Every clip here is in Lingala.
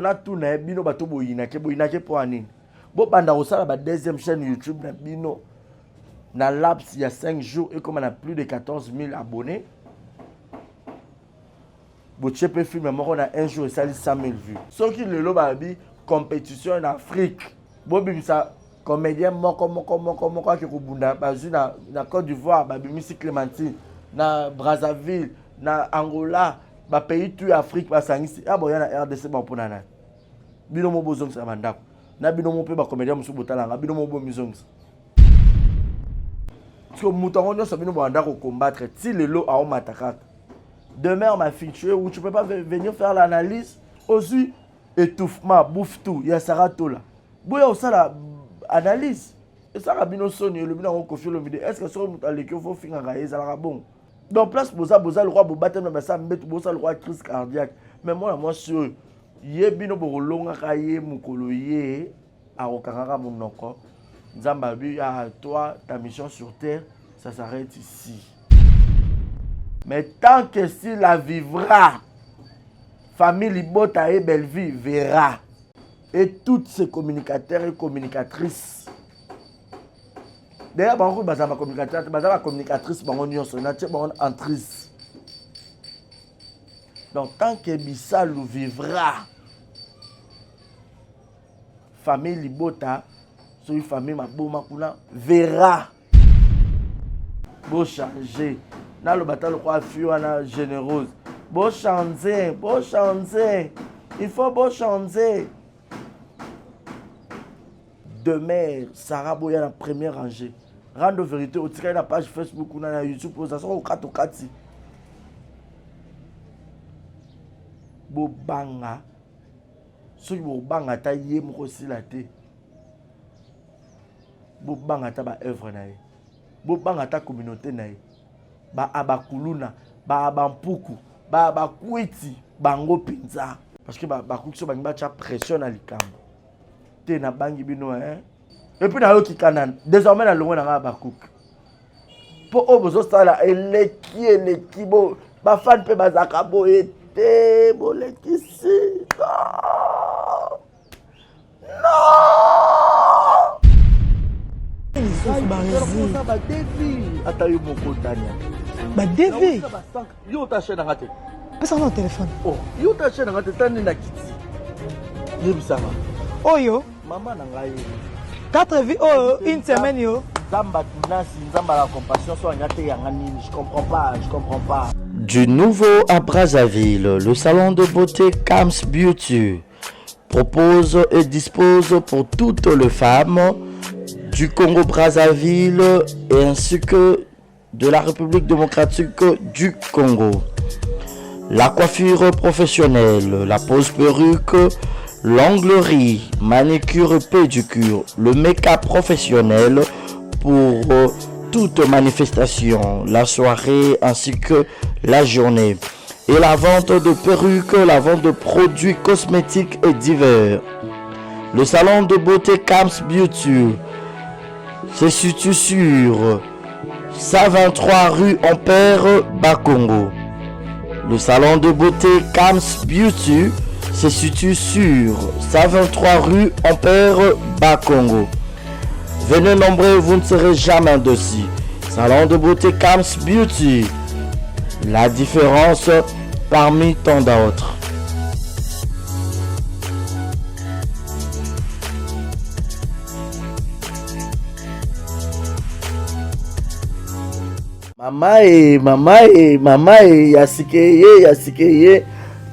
Natuna ye, bino bato boyinake, boyinake mpo ya nini? Bobanda kosala ba deuxième chaîne YouTube na bino na laps ya 5 jours, ekoma na plus de 14 000 abonnés. Botie mpe film moko na un jour esali 100 000 vues. Soki lelo balobi compétition na Afrique, bobimisa comédien moko moko moko moko ake kobunda, bazwi na Côte d'Ivoire, babimisi Clémentine, na Brazzaville, na Angola, bapays tout ya Afrique basangisi, a boya na RDC, bampona nani? Bino mo bozongisa bandako na bino mo mpe bacomédien mosusu botalanga, bino mo bomizongisa. Parce que moto yango nyonso bino bobanda kocombattre, ti lelo aomata kaka. Demeure, ma fille, tu es où? Tu peux pas venir faire l'analyse? Ozwi étouffement, bouffe tout ya Sara Tola, boya osala analyse. Esalaka bino soni. Elobi nango Kofi Olomide. Est ce que soki moto aleki, ofo ofingaka ye, ezalaka bongo? Donc place boza, boza lokwa bobatami na basa mbeto, bosala lokwa crise cardiaque. Mais mwana mwasi oyo, ye bino bokolongaka ye mokolo ye akokangaka monoko. Nzambe abi: ah, toi, ta mission sur terre, ça s'arrête ici. Mais tant que s'il la vivra, famille libota et Bellevue verra, et toutes ces communicateurs et communicatrices. D'ailleurs, bango baza bacommunicateur, baza bacommunicatrice, bango nyonso natie bango entrice. Donc tant que Bisalu vivra, famille libota, soki famille maboma kuna verra. Bochange, naloba ta lokwa fi wana généreuse. Bochange, bochange, il faut bochange. Demeure, Sara, boya na première rangée. Rendre vérité, otikali na page Facebook kuna, na YouTube, oza soki okati okati. Bobanga, soki bobanga ata ye moko osila te, bobanga ata baœuvre na ye, bobanga ata communauté na ye, baabakuluna, baabampuku, baabakwiti bango mpenza, parce que bakoki so bangi batya pression na likambo te. Nabangi bino, hein? Et puis nayoki kana désormais nalongwe na ngai bakuke, mpo oyo bozosala eleki, eleki. Bo bafani mpe bazalaka boye te, bolekisi. Non, non, badevi ata yo moko, Tania. Badevi. Yo ota chaîne nanga te. Pesaka na telefone. Oh, yo ota chaîne nanga te. Tani na kiti, yebisanga. Oyo. Mama na ngai. 4 vie oyo, une semaine yo. Nzambe atunasi, Nzambe la compassion, so anya te yanga nini? Je comprends pas, je comprends pas. Du nouveau à Brazzaville, le salon de beauté Cams Beauty propose et dispose pour toutes les femmes du Congo-Brazzaville et ainsi que de la République démocratique du Congo. La coiffure professionnelle, la pose perruque, l'onglerie, manicure, pédicure, le make-up professionnel pour toute manifestation, la soirée ainsi que la journée. Et la vente de perruques, la vente de produits cosmétiques et divers. Le salon de beauté Cams Beauty se situe sur 123 rue Ampère Bakongo. Le salon de beauté Cams Beauty se situe sur 123 rue Ampère Bakongo. Venez nombreux, vous ne serez jamais déçus. Salon de beauté Cams Beauty. La différence parmi tant d'autres. Mama e, mama e, mama e, ya sike ye, ya sike ye.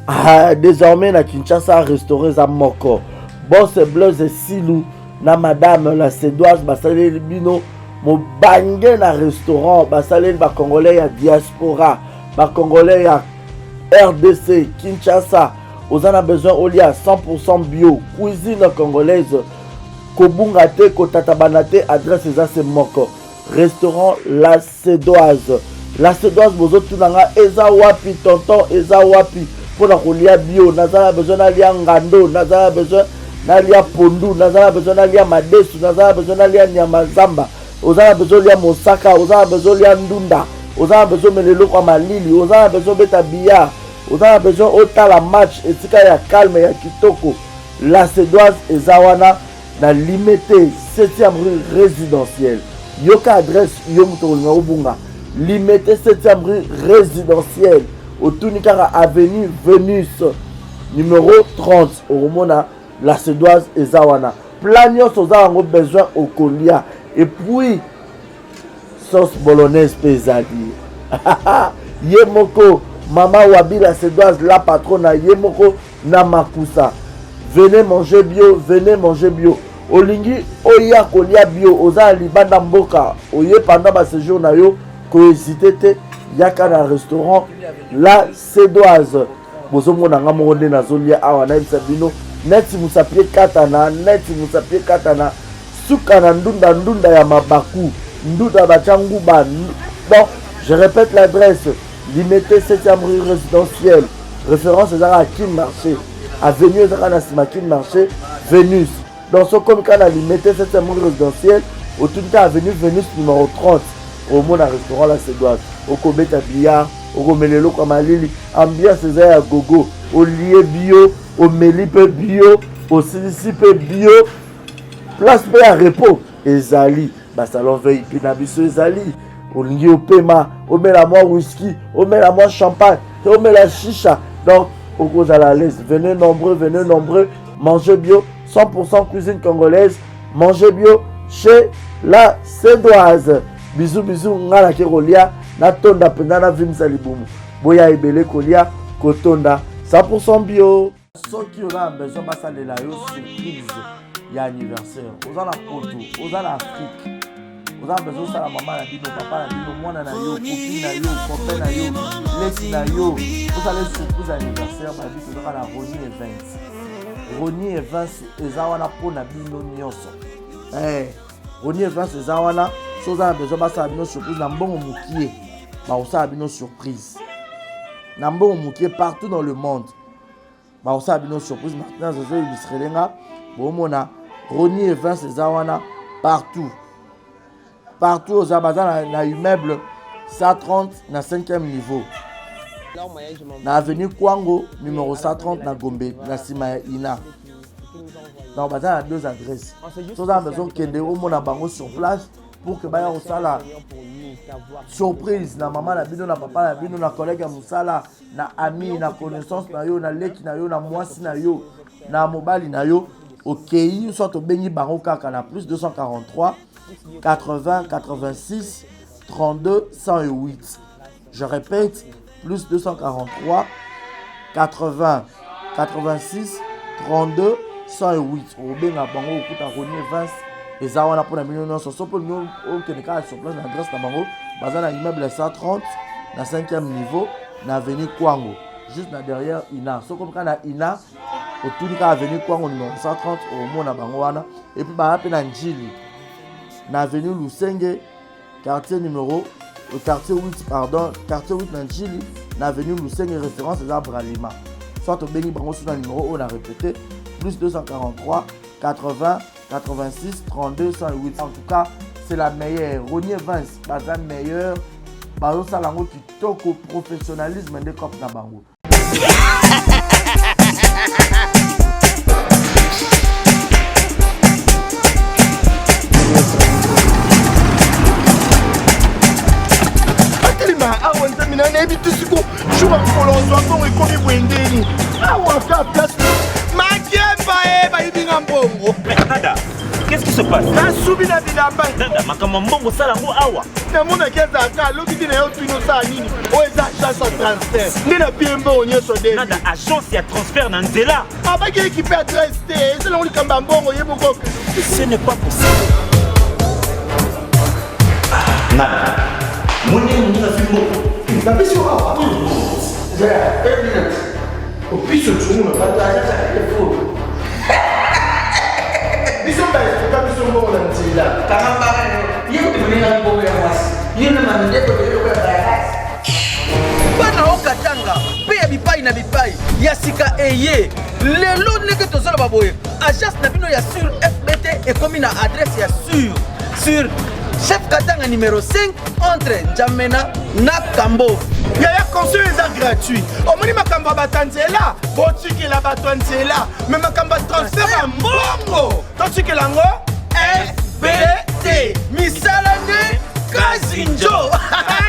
Ah, désormais na Kinshasa, restaurant eza moko. Boss Blaise Silu na madame la Cédoise basaleli bino mobange na restaurant. Basaleli bacongolais ya diaspora, bacongolais ya RDC Kinshasa. Oza na besoin olia 100% bio, cuisine congolaise, kobunga te, kotatabana te. Adresse eza se moko: restaurant La Cédoise. La Cédoise, bozotuna nga eza wapi? Tonton, eza wapi mpona kolia bio? Naza na besoin nalia ngando, naza na besoin nalia pondu, naza na besoin nalia madesu, naza na besoin nalia nyama zamba. Oza na besoin olia mosaka, oza na besoin olia ndunda, oza na besoin omela eloko ya malili, oza na besoin obeta billard. Oza na besoin otala match esika ya calme ya kitoko. La Cédoise eza wana na Limete 7e rue résidentielle. Yoka adresse yo moto okolinga obunga. Limete 7e rue résidentielle. Otuni kaka avenue Venus numéro 30 okomona La Cédoise eza wana. Plat nyonso oza yango besoin okolia. Et puis sauce bolognaise mpe ezali. Ye moko mama Wabi la Cédoise la patrona ye moko na makusa. Venez manger bio, venez manger bio. Olingi oya kolia bio, oza na libanda mboka, oye pendant ba séjour na yo, ko hésiter te, yaka na restaurant la Cédoise. Bozomona nga moko nde nazolia awa, nayebisa bino neti musapi ekatana, neti musapi ekatana, suka na ndunda ndunda ya mabaku, ndunda batya nguba. Donc, je répète l'adresse, Limete 7e rue résidentielle, référence ezaka Kin Marché, avenue ezaka na nsima Kin Marché, Venus. Donc soki okomi kaka na Limete 7e rue résidentielle, otuni kaka avenue Venus numéro 30, omona restaurant la Cédoise, okobeta billard, okomela eloko ya malili, ambiance eza ya gogo, olie bio, omeli mpe bio, osilisi mpe bio, place mpe ya repos ezali, ba salon VIP na biso ezali. Olingi opema, omela mwa whisky, omela mwa champagne, omela shisha, donc okozala à l'aise. Venez nombreux, venez nombreux, mangez bio, 100% cuisine congolaise, mangez bio chez la Cédoise. Bisous bisous, nga nake kolia, natonda mpenza na vimisa libumu. Boya ebele kolia, kotonda 100% bio. Soki oza na besoin basalela yo surprise ya anniversaire, oza na poto, oza na Afrique, oza na besoin osala mama na bino, papa na bino, mwana na yo, copine na yo, copain na yo, leki na yo, osala surprise ya anniversaire, babi tozaka na Rony Events. Rony Events eza wana mpo na bino nyonso. Rony Events eza wana, so oza na besoin basala bino surprise na mbongo mokie, bakosala bino surprise na mbongo mokie partout dans le monde. Bakosala bino surprise. Martinez azo illustrele nga, bomona Rony Events eza wana partout. Partout oza, baza na immeuble 130 na 5e niveau. Na avenue Kwango numéro 130 na Gombe na sima ya Ina. Donc baza na deux adresses. Soza na besoin kende omona bango sur place pour que baya kosala surprise na mama na bino, na papa na bino, na collègue ya mosala, na ami, na connaissance na yo, na leki na yo, na mwasi na yo, na mobali na yo. Okei soit obengi bango kaka na plus 243 80 86 32 108. Je répète, plus 243 80 86 32 108. Obenga bango okuta Rony Events eza wana mpona bino nyonso. Soki olingi okende kaka sur place na adresse na bango, baza na immeuble 130 na 5e niveau na avenue Kwango, juste na derrière Ina. Soki okomi kaka na Ina, otuni kaka avenue Kwango numéro 130, okomona bango wana. Et puis baza mpe na Njili na avenue Lusenge, quartier numéro, quartier 8, pardon, quartier 8 na Njili na avenue Lusenge, référence eza Bralima. Soit obengi bango sur na numéro oyo na répété, plus 243 80 86 32 108. En tout cas, c'est la meilleure. Rony Evans baza meilleur, bazosala yango kitoko, professionnalisme nde cop na bango. Atelema awa nzambe na nayebi te siko jour ya mokolo ozwa mbongo ekomi boye ndeni awa ka place makemba e bayibi nga mbongo. Mais Nada, qu'est-ce qui se passe? Nasubi na bilamba. Nada, makambo ya mbongo osala yango awa. Namonaki azalaka alobi te na yo tuni osala nini oyo eza agence ya transfert nde napie mbongo nyonso de. Nada, agence ya transfert na nzela. Abaki ekipe adresse te, eza nango likambo ya mbongo ye moko. Ce n'est pas possible. Nada, moni moninga azwi mbongo. Napesi yo awa. Zala, une minute. Opiso tshungu na bato aza telefone. Biso baestoka biso mbongo na nzela. Kanga mbanga yo. Ye kutu moninga mbongo ya mwasi. Yo na mandeko na yo lokola bayakasi. Bana o Katanga mpe ya bipai na bipai ya sika eye lelo ndenge tozoloba boye, agence na bino ya sur FBT ekomi na adresse ya sur sur Chef Katanga numéro 5 entre N'Djamena na Kambo. Yaya conseil eza gratuit. Omoni makambo ya bato ya nzela, botikela bato ya nzela. Mais makambo ya transfert ya mbongo, totikela yango FBT. Misala nde kazinjo.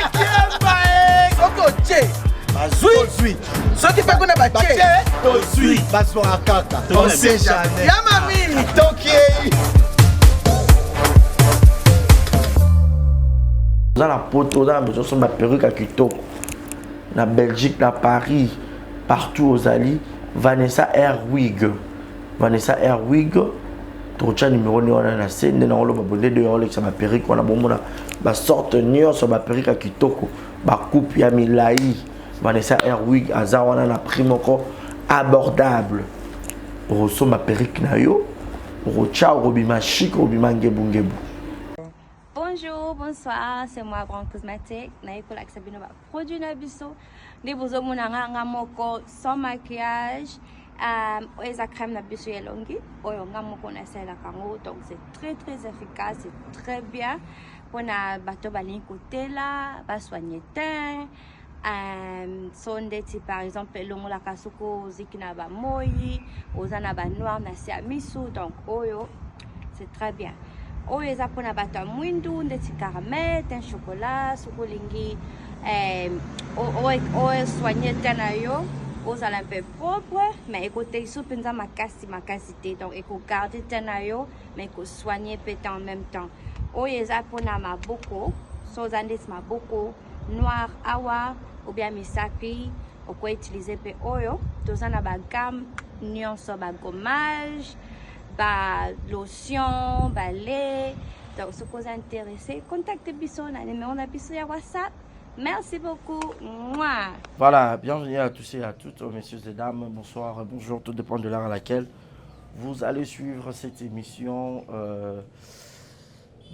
Akiemba e. Soki otie bazwi. Soki mpe kuna batie tozwi. Bazwaka kaka. On sait jamais. Ya mami. Tokei. Oza na poto, oza na besoin osomba perruque ya kitoko na Belgique, na Paris, partout ozali, Vanessa Airwig, Vanessa Airwig, tokotya numero nde wana na se nde nakoloba boye nde de olekisa ba perruque wana, bomona ba sorte nyonso ba perruque ya kitoko, ba coupe ya milai. Vanessa Airwig aza wana na prix moko abordable. Okosomba perruque na yo, okotya, okobima chic, okobima ngebungebu. Bonjour, bonsoir, c'est moi Grand Cosmétique. Naye kolakisa bino ba produit na biso. Nde bozomona nga nga moko sans maquillage. Oyo eza crème na biso ya elongi oyo nga moko nasalelaka yango, donc c'est très très efficace, c'est très bien mpona bato balingi kotela basoigne teint. So ndeti par exemple elongolaka soki oziki na bamoi, oza na banoir na se ya misu, donc oyo c'est très bien. Oyo eza mpona bato ya mwindu ndeti caramel, teint chocolat. Soki olingi osoigne teint na yo, ozala mpe propre, mais ekotelisa mpenza makasi makasi te, donc ekogarde teint na yo mais ekosoigne mpe teint en même temps. Oyo eza mpona maboko, so oza ndeti maboko noir awa ou bien misapi, okoutilize mpe oyo. Toza na bagamme nyonso, bagommage, ba lotion, ba lait. Donc soki oza intéressé, contacte biso na numéro na biso ya WhatsApp. Merci beaucoup. Mouah. Voilà, bienvenue à tous et à toutes, messieurs et dames. Bonsoir, bonjour, tout dépend de l'heure à laquelle vous allez suivre cette émission.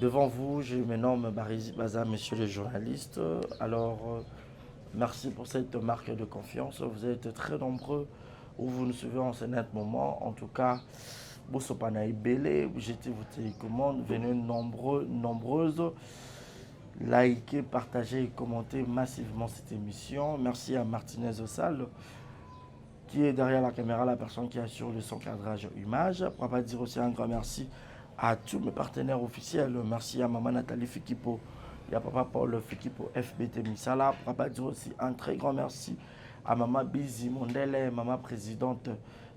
Devant vous, je me nomme Barizi Baza, monsieur le journaliste. Alors, merci pour cette marque de confiance. Vous êtes très nombreux où vous nous suivez en ce net moment. En tout cas, Bosopana Ibele, jetez vos télécommandes, venez nombreux, nombreuses. Likez, partagez et commentez massivement cette émission. Merci à Martinez Ossal qui est derrière la caméra, la personne qui assure le son cadrage image. Pourquoi pas dire aussi un grand merci à tous mes partenaires officiels. Merci à maman Nathalie Fikipo et à papa Paul Fikipo FBT Misala. Pourquoi pas dire aussi un très grand merci à maman Bizi Mondele, maman présidente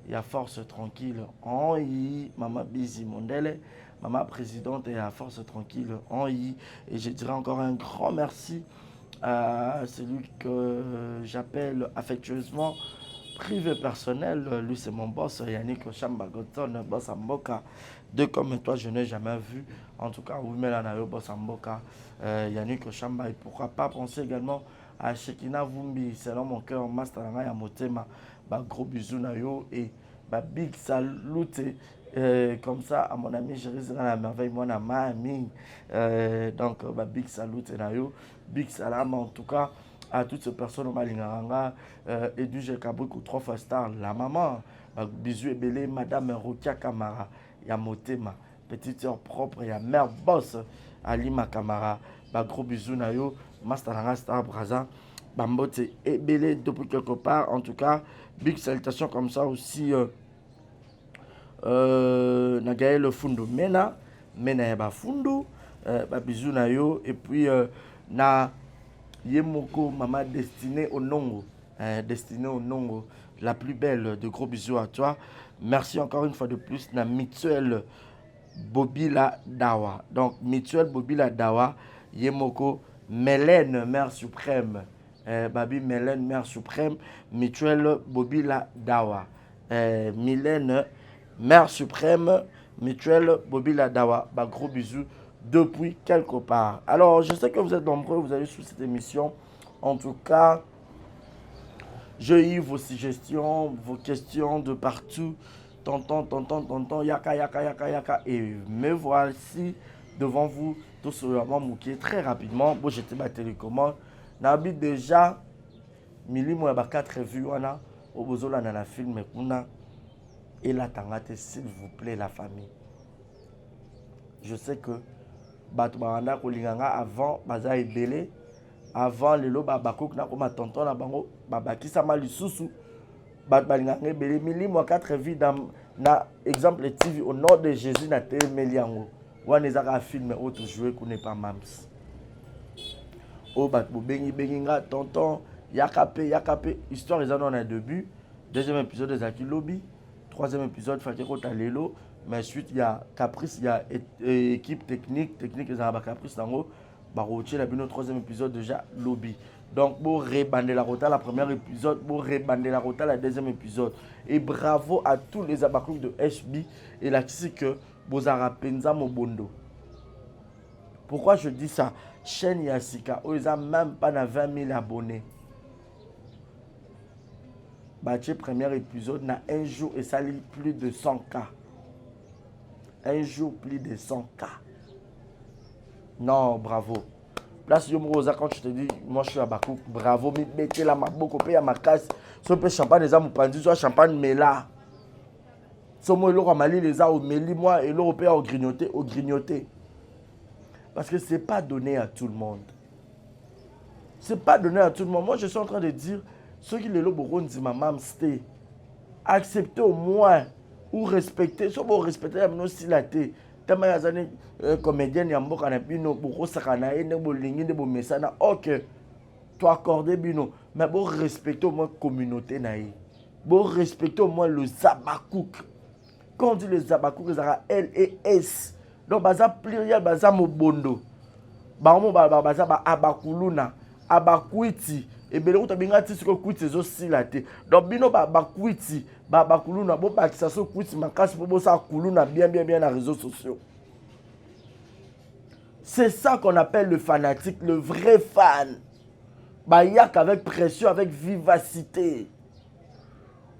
et à Force Tranquille en I, maman Bizi Mondele, maman présidente et à Force Tranquille en I. Et je dirais encore un grand merci à celui que j'appelle affectueusement privé personnel. Lui c'est mon boss, Yannick Chamba Goton, boss Mboka. Deux comme toi je n'ai jamais vu. En tout cas, oui, mais là, boss Mboka, Yannick Chamba. Et pourquoi pas penser également à Shekina Vumbi, selon mon cœur, Master ya Motema, bah, gros bisous na yo et bah, big salut comme ça à mon ami Jérémy la merveille, mon ami. Donc bah, big salut na yo, big salam en tout cas à toutes ces personnes au Malingaranga, Edu Kabuku, 3 fois star, la maman, bah, bisous et belé, Madame Rokia Kamara, ya Motema, petite sœur propre, ya mère boss, Alima Kamara, bah, gros bisous na yo, Master Nanga Star Braza, Bambote et belé depuis quelque part, en tout cas, big salutation comme ça aussi, Nagaël Fundo Mena, Mena ya ba Fundo, bah, bisous na yo, et puis na Yemoko, maman destinée au Nongo, destinée au Nongo, la plus belle, de gros bisous à toi. Merci encore une fois de plus, na Mituel Bobila Dawa. Donc, Mituel Bobila Dawa, Yemoko, Mélène, mère suprême, Babi Mélène, mère suprême, Mituel Bobila Dawa. Mylène, mère suprême, Mituel Bobila Dawa. Bah, gros bisous depuis quelque part. Alors, je sais que vous êtes nombreux, vous allez sous cette émission. En tout cas, j'ai eu vos suggestions, vos questions de partout. Tonton, tonton, tonton, yaka, yaka, yaka, yaka. Et me voici devant vous, tout simplement mouké très rapidement. Bon, j'étais ma télécommande. Nabi déjà, milimo ya ba 4 vues wana, obozola na la film kuna. Et la tangate, s'il vous plaît, la famille. Je sais que Bato babanda kolinga nga avant baza ebele. Avant lelo ba Habacuc nakoma tonton na bango babakisama lisusu. Bato balingaka nga ebele. Milimo ya 4 vies dans na exemple TV au nom de Jésus na telemeli yango. Wana eza kaka film oyo to jouer kuna epa Mams. Oyo bato bobengi bengi nga tonton yaka pe yaka pe histoire eza nano na début. Deuxième épisode ezalaki lobi, troisième épisode faki ekota lelo, mais suite ya caprice ya équipe technique, technique ezalaka ba caprice nango bakotiela bino troisième épisode déjà lobi. Donc bo rebandela kotala premier épisode, bo rebandela kotala deuxième épisode. Et bravo à tous les Habacucs de HB elakisi que bozalaka mpenza mobondo. Pourquoi je dis ça? Chaîne ya sika oyo eza même pas na 20 000 abonnés. Batie premier épisode na un jour esali plus de 100K. Un jour plus de 100K. Non, bravo. Place yo moko oza quand tu te dis moi je suis Habacuc, bravo mibetela maboko pe ya makasi. So pe champagne eza mopanzi zwa champagne mela. So mo eloko ya malili eza omeli mwa eloko pe ya ogrignoter, ogrignoter. Parce que c'est pas donné à tout le monde. C'est pas donné à tout le monde. Moi je suis en train de dire soki lelo bokondima mams te, acceptez au moins ou respectez, so bo respecter ya bino sila te. Tama ya zani comédienne ya mboka na bino bokosaka na ye nde bolingi nde bomesana, ok to accorder bino, mais bo respecter au moins communauté na ye, bo respecter au moins le Habacuc. Quand on dit le Habacuc ezalaka L E S, donc baza pluriel, baza mobondo, bango baza ba abakuluna, abakwiti ebele kuta binga ti sikoyo kwiti ezosila te. Donc bino bakwiti bakuluna bobakisa so kwiti makasi mpo bosala kuluna bien bien bien na réseaux sociaux. C'est ça qu'on appelle le fanatique, le vrai fan. Bayak avec pression, avec vivacité.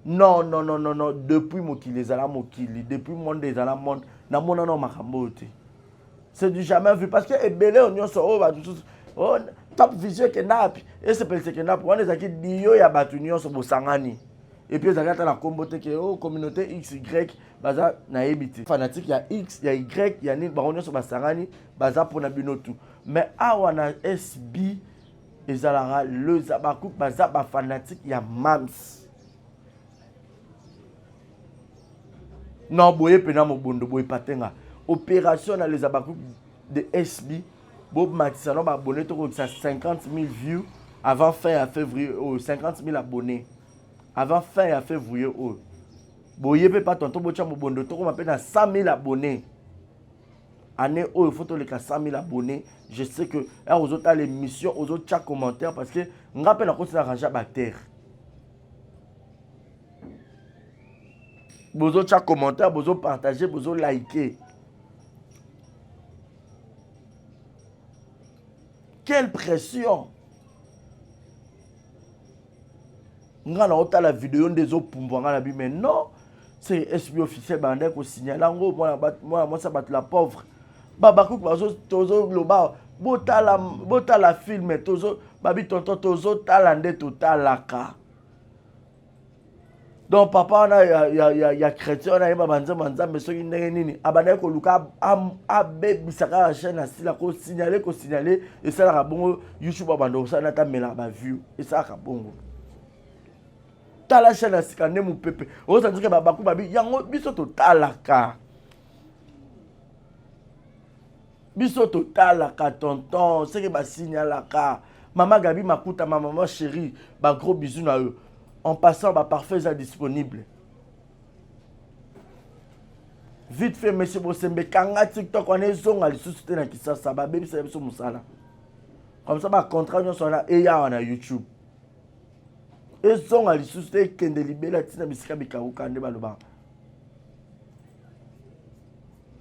Non, non, non, non, non. Depuis mokili ezala mokili, depuis monde ezala monde, namona na makambo te. C'est du jamais vu parce que ebele oyo nyonso oyo bato mosusu, oh, top vision ekendapi, esepelisa ekendapi, wana ezalaki dio ya bato nyonso bosangani. Et puis ezalaki ata na kombo te ke, oh, communauté XY baza nayebi te. Fanatique ya X, ya Y, ya nini, bango nyonso basangani, baza mpona bino tout. Mais awa na SB ezalaka le Habacuc, baza ba fanatique ya Mams. Non, boye pena mobondo, boye patenga. Opération na les Habacuc de SB, bo matisa no ba abonnés to kokisa 50 000 views avant fin ya février, oh, 50 000 abonnés avant fin ya février oh. Boye pe pa tonton botia mobondo to koma pe na 100 000 abonnés. Année oyo faut toleka 100 000 abonnés. Je sais que er ozotala l'émission, ozotia commentaire parce que nga pe nakoti na ranger bactère. Bozotia commentaire, bozo partager, bozo liker. Quelle pression! Nga na otala vidéo nde ezopumbwa nga na bi, mais non, c'est SB officiel banda ko signaler yango mwana bat, mwana mwasi bato la pauvre. Ba kuku bazo tozo loba botala, botala film tozo babi tonton tozo tala nde totalaka. Donc papa wana ya chrétien wana ayeba banzembo ya Nzambe soki ndenge nini abandaki koluka abebisa kaka chaîne ya Sila, kosignaler, kosignaler esalaka bongo. YouTube abanda kosala ata melaka ba view esalaka bongo. Tala chaîne ya sika nde mopepe ozandika babaku babi yango biso totalaka, biso totalaka tonton seke basignalaka. Mama Gabi Makuta, ma maman chérie, ba gros bisous na yo. En passant, ba parfait est disponible. Vite fait, monsieur Bosembe, kanga TikTok, on est zonga lisusu te na Kisasa, ba bebisa biso musala. Comme ça, ba contrat nyonso wana eya na YouTube. Ezonga lisusu te ekende libela tina bisika bikauka nde baloba.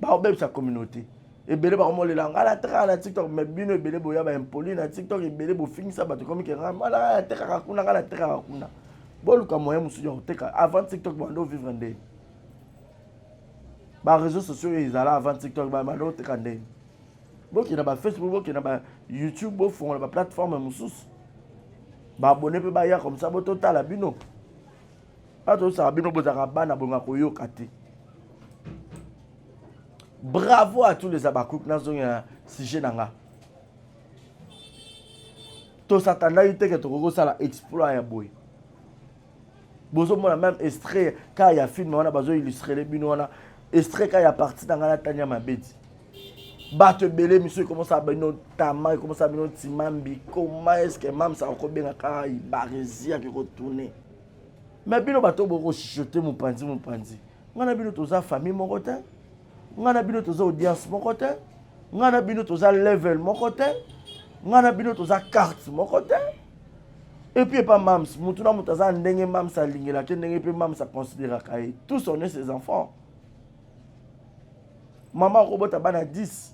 Ba bebisa communauté. Ebele bakomolela nga na tekaka na TikTok, mais bino ebele boya ba impoli na TikTok, ebele bofingisa bato komi ke nga mala na tekaka kuna, nga na tekaka kuna. Boluka moyen mosusu ya koteka avant TikTok bando vivre ndeni. Ba réseaux sociaux ezala avant TikTok ba bando teka ndeni. Bokenda ba Facebook, bokenda ba YouTube, bofongola ba plateforme mosusu. Ba abonné pe baya comme ça bototala bino. Bato osaka bino bozalaka bana bonga koyoka te. Bravo à tous les Habacucs. Nazongi na sujet na nga. Tosatandaki te ke tokoki kosala exploit ya boye. Bozomona même extrait ka ya film wana bazo illustrele bino wana extrait ka ya partie na ngai na Tania Mabedi. Bato ebele miso ekomosala bino tama ekomosala bino timambi comment est-ce que mamsa akobenga kaka ibarezi ake kotourne mais bino bato bokochuchote mopanzi mopanzi ngai na bino toza famille moko te ngai na bino toza audience moko te ngai na bino toza level moko te ngai na bino toza carte moko te et puis epa mams motu na moto aza ndenge mams alingelaka ye ndenge mpe mams aconsideraka ye tous on est ses enfants mama akobota bana 10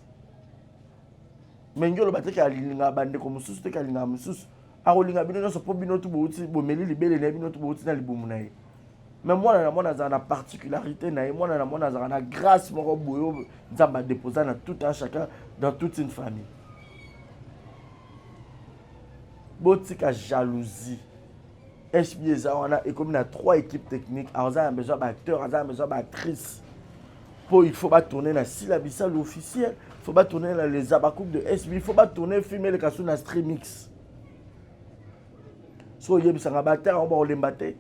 me ngi oloba teke alingaka bandeko mosusu teke alingaka mosusu akolinga bino nyonso mpo bino tu bouti bomeli libele na ye bino tu bouti na libumu na ye me mwana na mwana azala na particularité na ye mwana na mwana azalaka na grâce moko boye oyo nzambe adeposa na tout un chacun dans toute une famille botika jalousie HB eza wana ekomi na trois équipes techniques aza na besoin baacteur aza na besoin baactrice mpo il faut batourne na sila bisalu officiel il faut batourne na les abacouk de SB il faut batourne film eleka so na streamix soki oyebisanga baacteur yango bakolemba te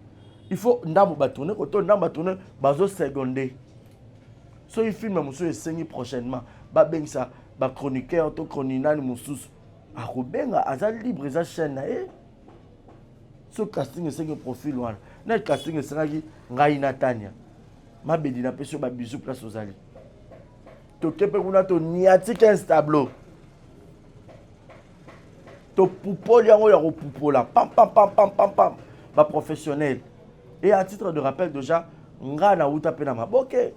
il faut ndambo batourne koto ndambo batourne bazoseconde soki film mosusu esengi prochainement babengisa bachroniqueur to chroninani mosusu akobenga aza libre eza chaîne na ye soki casting esengi profil wana na casting esengaki ngai na tania mabedi napesi yo babizu place ozali toke mpe kuna toniati 15 tableau topupoli yango ya kopupola pam pam pam pam pam pam baprofessionnel et à titre de rappel déjà ngai nauta mpe na maboke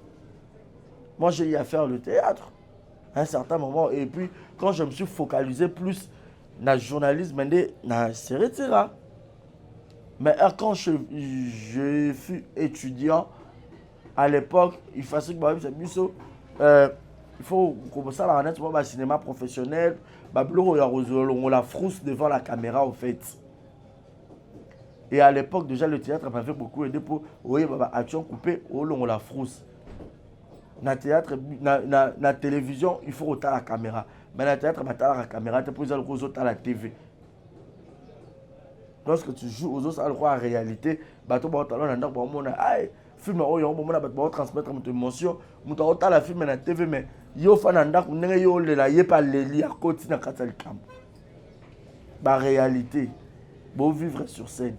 moi j'ai eu à faire le théâtre à un certain moment et puis quand je me suis focalisé plus na journalisme nde na se retira mais quand je, je fus étudiant à l'époque il fallait que bayebisa biso euh, il faut kosalaka neti mwa bacinéma professionnel babiloko ya kozolongola frousse devant la caméra au fait et à l'époque déjà le théâtre m'avait beaucoup aidé pour oyeba baaction coupée olongola frousse na théâtre na, na, na télévision il faut kotala caméra mais na théâtre batalaka caméra te mpo eza lokola ozotala tv lorsque tu joues ozosala lokola réalité bato baotala na ndako baomona ay film oyo yango bomona bato baotransmettre moto émotion moto aotala film na tv mais yo ofa na ndako ndenge yo olela ye mpe aleli akoti na kati ya likambo baréalité bovivre sur scène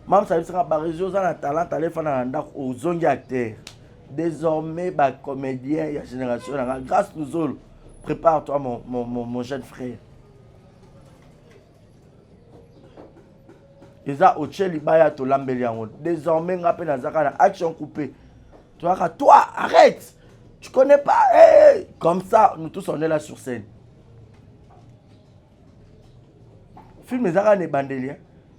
mamsa ayebisaka bareseau oza na talent tala efanda na ndako ozongi acteur désormais bacomédien ya génération na nga grâce luzolo prépare toi mon, mon, mon, mon jeune frère eza otie libaya tolambeli yango désormais nga mpe nazaka na action coupé toyaka toi arrête tu connais pas hey! comme ça nous tous on est là sur scène film eza kaka na ebandeli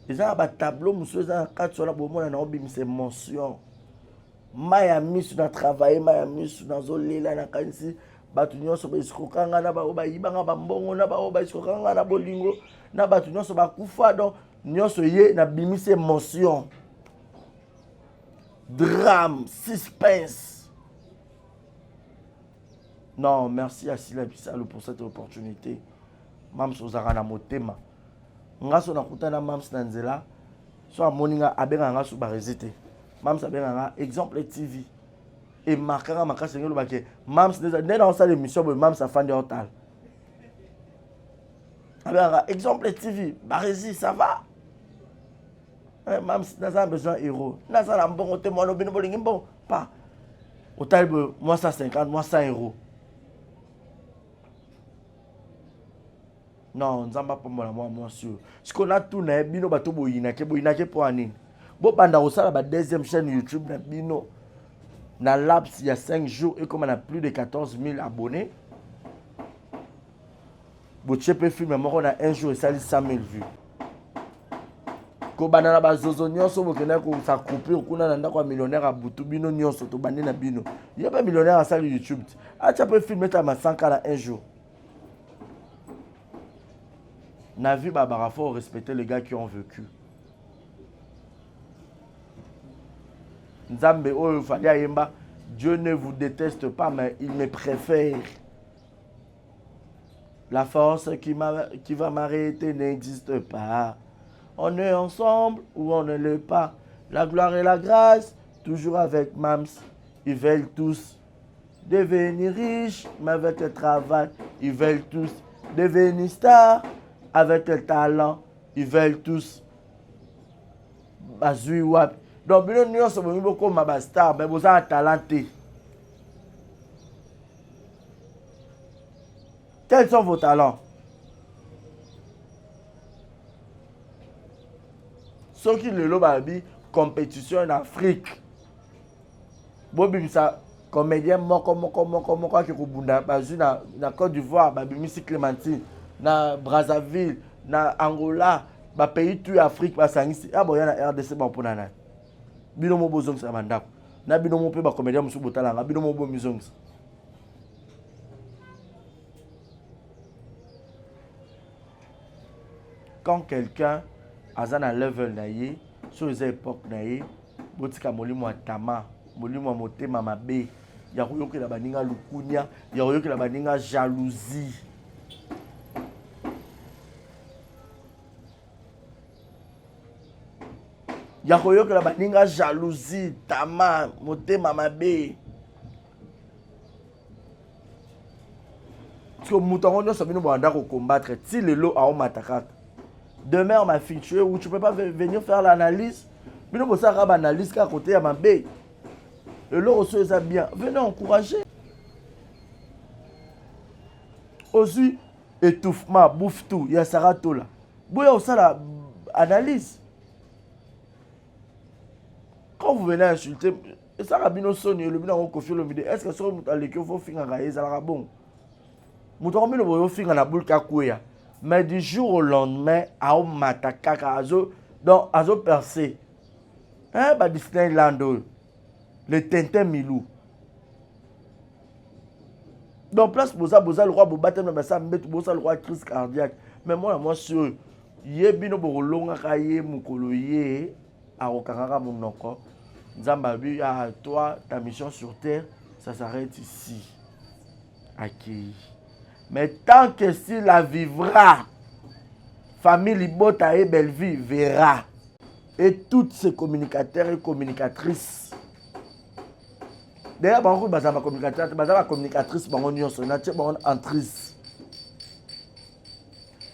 eza na batableau mosusu eza na kati wana bomona na obimisa émotion mai ya misu na travaille mai ya misu nazolela nakanisi bato nyonso baesikoka nga na baoyo bayiba nga bambongo na baoyo baesikoka nga na bolingo na bato nyonso bakufa donc nyonso ye nabimisi émotion drame suspense non merci à Sila Bisalu pour cette opportunité mams ozalaka na motema nga so nakutana mams na nzela so amoni nga abengaka nga so barezi te mams abengaka nga exemple tv emarkaka makasi ndenge olobake mams nde naosala émission boye mams afandi aotala abengaka exemple tv barezi ça va eh, mams naza na besoin euro naza na mbongo te mwana obino bolingi mbongo pa otali boye mwa 150 mwa 100 euro non nzambe apambola mwa mwasi oyo sikoyo natuna ye bino bato boyinake boyinake mpo ya nini bobanda kosala ba deuxième chaîne youtube na bino na laps ya 5 jours ekoma na plus de 14 000 abonnés botie mpe filme moko na un jour esali 100 000 vues kobanda na bazozo nyonso bokendaki kosacroupir kuna na ndako ya millionnaire ya butu bino nyonso tobandi na bino ye mpe millionnaire asali youtube ti atya mpe filme etama 100 na un jour na vie babaka faut respecter les gars qui ont vécu nzambe oyo fali ayemba Dieu ne vous déteste pas, mais il me préfère. La force qui, qui va m'arrêter n'existe pas. On est ensemble ou on ne l'est pas. La gloire et la grâce, toujours avec Mams. Ils veulent tous devenir riches, mais avec le travail. Ils veulent tous devenir stars avec le talent. Ils veulent tous bazui wapi. Donc bino nyonso bolingi bokoma ba star mais boza na talent te. Quels sont vos talents? Soki lelo balobi compétition en Afrique bobimisa comédien moko moko moko moko ake kobunda bazwi na, na Côte d'Ivoire babimisi Clémentine na Brazzaville na Angola bapays tout ya Afrique basangisi ya boya na RDC bakopona nani bino mo bozongisa na bandako na bino mo mpe bacomédien mosusu botalanga bino mo bomizongisa quand quelqu'un aza na level na ye so eza époque na ye botika molimo ya tama molimo ya motema mabe ya koyokela baninga lukunia ya koyokela baninga jalousie ya koyokela baninga jalousie tama motema mabe Parce que moto yango nyonso bino bobanda kocombattre ti lelo aomata kaka demeure ma fille tu es où tu peux pas venir faire l'analyse bino bosalaka baanalyse kaka kote ya mabe eloko so eza bien venez encourager ozwi étouffement bouffe tout ya sara tola boya osala analyse quand vous venez insulter esalaka bino soni elobi nango kofi olomide est ce que soki moto aleki ofo ofingaka ye ezalaka bongo moto yango bino boye ofinga na boule kakweya mais du jour au lendemain aomata kaka azo donc azo percer hein ba Disneyland oyo le Tintin Milou donc place boza boza lokwa bobatami na basa mbetu boza lokwa crise cardiaque mais mwana mwasi oyo ye bino bokolongaka ye mokolo ye akokangaka monoko nzambe abi ah, toi ta mission sur terre ça s'arrête ici akei mais tant que s'il la vivra famille libota et bellevue verra et toutes ces communicateurs et communicatrices d'ailleurs bango baza bacommunicateur te baza bacommunicatrice bango nyonso natie bango entrice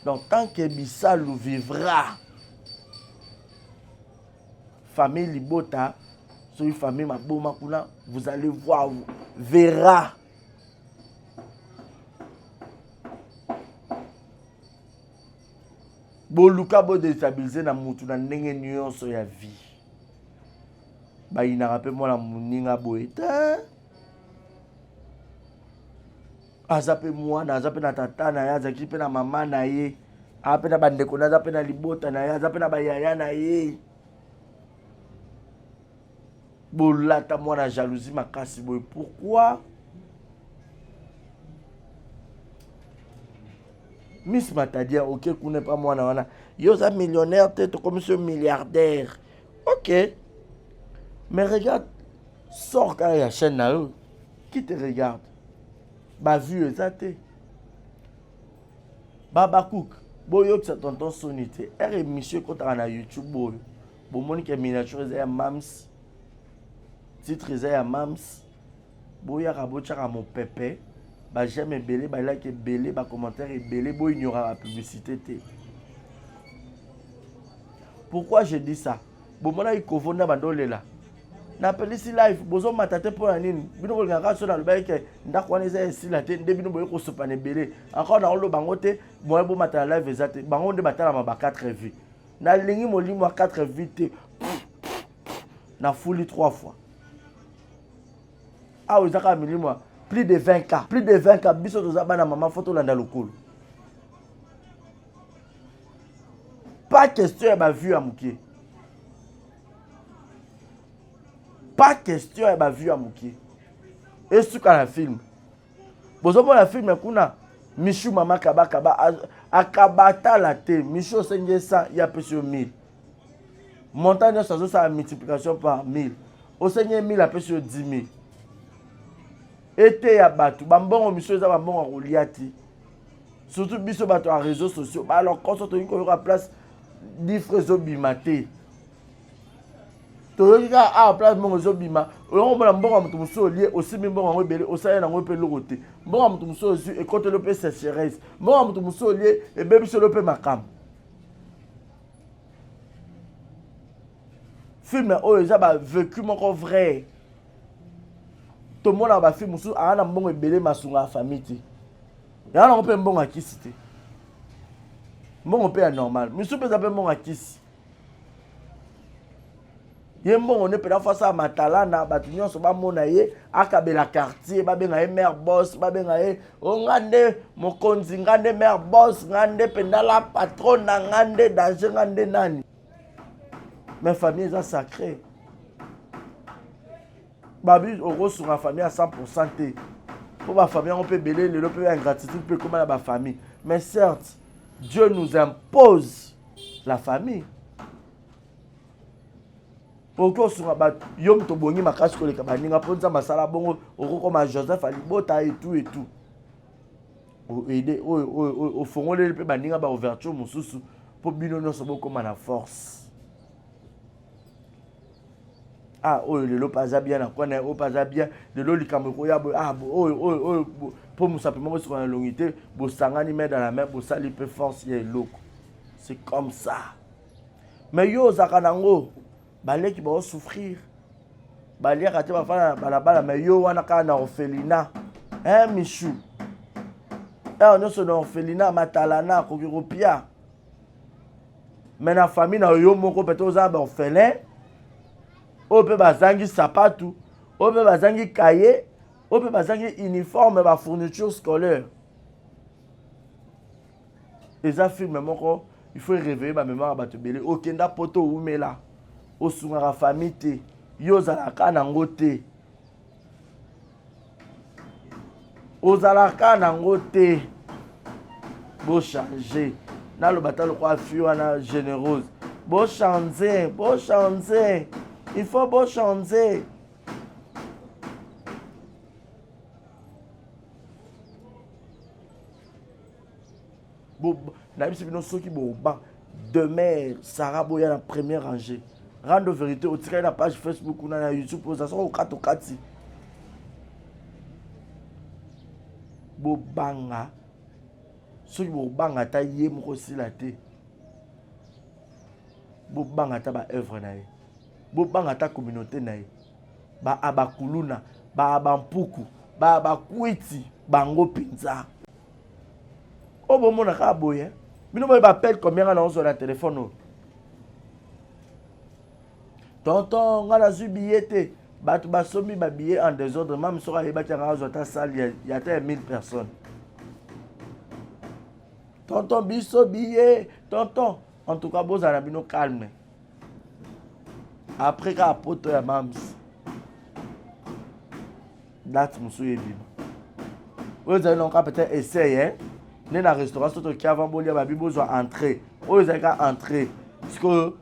donc tant que bisalu vivra famille libota soki famille maboma kuna vous allez voir verra boluka bodestabilize na mutu na ndenge nyonso ya vie bayinaka mpe mwana moninga boye te aza mpe mwana aza mpe na tata na ye azalaki mpe na mama na ye aza mpe na bandeko na aza mpe na libota na ye aza mpe na bayaya na ye bolata mwana jalousie makasi boye pourquoi miss matadia oke kuna epa mwana wana yo oza millionnaire te tokomisi yo milliardaire ok mais regarde sort kaka ya chaîne na yo qui te regarde bavue eza te babacook boyokisa tonton soni te ere émission ekotaka na youtube oyo bomoni ke miniature eza ya mams titre eza ya mams boyaka botyaka mopepe bajeme ebele balike ebele bacommentaire ebele boignoraka publicité te pourquoi je dis ça bomonaki kovo nda bando olela napelisi live bozomata te mpo na nini bino bolingaka so nalobaki ke ndako wana eza esila te nde bino boye kosopana ebele encore naoloba yango te moye bomata na live eza te bango nde batalama ba 4 vie nalingi molimo ya 4 vie te nafuli 3 fois awa eza kaka milimo ya plus de 20 k plus de 20 k biso toza bana mama fo tolanda lokolo pas question ya bavue ya moke pas question ya bavue ya moke esuka na film bozomona film kuna michu mama kabakaba akabatala te michu osengi ye 100 ye apesi yo 1000 montant nyonso azosala multiplication par 1000 osengi ye 1000 apesi yo 10 000. Eteya bato, bambongo miso eza bambongo ya kolia te. Surtout biso bato ya réseaux sociaux, ba lokoso tolingi koyoka place difre ezobima te. Toyoki kaka awa place mbongo ezobima, oyango omona mbongo ya moto mosusu olie, osimbi mbongo yango ebele, osali yango mpe eloko te. Mbongo ya moto mosusu ozwi, ekoteli mpe sécheresse. Mbongo ya moto mosusu olie, ebebiseli mpe makambo. Film oyo eza ba vécu moko vrai. Tomonaka ba film mosusu aa na mbongo ebele masunga ya famille te. Yango nango mpe mbongo ya kisi te. Mbongo mpe ya normal. Misusu mpe eza mpe mbongo ya kisi. Ye mbongo nde mpena fo asala matalana, bato nyonso bamona ye, akabela quartier, babenga ye mère boss, babenga ye o nga nde mokonzi, nga nde mère boss, nga nde mpenza la patrona, nga nde danger, nga nde nani. Mais famille eza sacré. Babi okosunga famille à 100% te. Po ba famille yango mpe ebele lelo mpe ingratitude mpe ekoma na ba famille. Mais certes, Dieu nous impose la famille. Okoki kosunga bato, yo moto obongi makasi koleka baninga mpo Nzambe asala bongo, okokoma Joseph alibota et tout et tout. Oede oyo oyo ofongoleli mpe baninga ba ouverture mosusu mpo bino nyonso bokoma na force. Ah, oyo lelo mpe aza bien na coin na ye, oyo mpe aza bien lelo likambo ekoya boye, ah, oyo, oyo, oyo, mpo mosapi moko esikola na elongi te, bosangani main dans la main, bosali mpe force ya eloko. C'est comme ça. Mais yo ozalaka nango, baleki bao souffrir, baliaka te, bafanda na balabala, mais yo wana kaka na orphelinat, hein, Michou, heure nyonso na orphelinat, matalana, akoki kopia. Mais na famille na yo moko peut-être oza ba orphelin, oyo mpe bazangi sapatu, oyo mpe bazangi cahier, oyo mpe bazangi uniforme, ba fourniture scolaire. Eza film moko, il faut réveiller ba mémoire ya bato ebele. Okenda poto oumela, osungaka famille te, yo ozalaka nango te. Ozalaka nango te. Bo changer. Naloba ta lokola fille wana généreuse. Bo changer, bo changer. Il faut bo changer. Bo, nayebisi bino soki boba demeure Sarah boya na première rangée. Rando vérité otikali na page Facebook kuna na YouTube oza soko okati okati. Bobanga soki bobanga ata ye moko sila te. Bobanga ata ba œuvre na ye. Bobanga ata communauté na ye. Ba abakuluna, ba abampuku, ba abakwiti bango mpenza. Oyo bomona kaka boye, bino boye ba appel combien nga naozwa na téléphone oyo? Tonton, nga nazwi billet te. Bato basombi ba billet en désordre, mame soki ayebaki yanga azwa ata salle ya ata ya 1000 personnes. Tonton biso billet, tonton. En tout cas bozala na bino calme. Après kaka poto ya mams. Date mosusu ebima. Oyo ezali donc peut-être essai, hein? Nde na restaurant soki toki avant bolia babi bozwa entrée. Oyo ezali kaka entrée. Parce que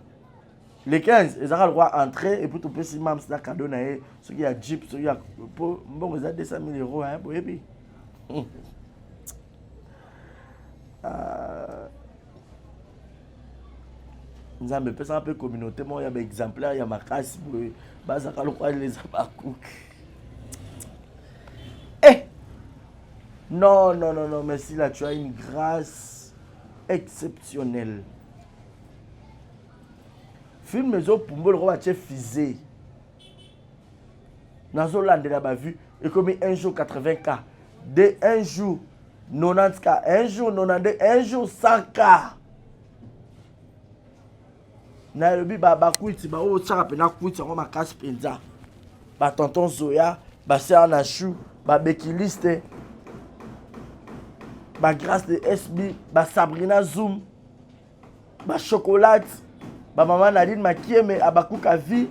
le 15 ezalaka lokola entrée et puis topesi mams na cadeau na ye soki ya jeep soki ya po mbongo eza 200 000 euros, hein, boyebi. Nzambe epesaka mpe communauté moko ya ba exemplaire ya makasi boye bazalaka lokola les Habacuc. Eh! Non, non, non, non, mais si là tu as une grâce exceptionnelle. Film ezopumba lokola batie fusée. Nazolandela ba vue ekomi un jour 80K, deux, un jour 90K, un jour 92, un jour 100K. Nalobi ba bakwiti ba oyo tiaka mpena kwiti yango makasi mpenza. Ba tonton Zoya, ba sœur na chou, ba bekiliste, ba grâce de SB, ba Sabrina Zoom, ba chocolate, ba maman Nadine Makieme, Abakuka vie.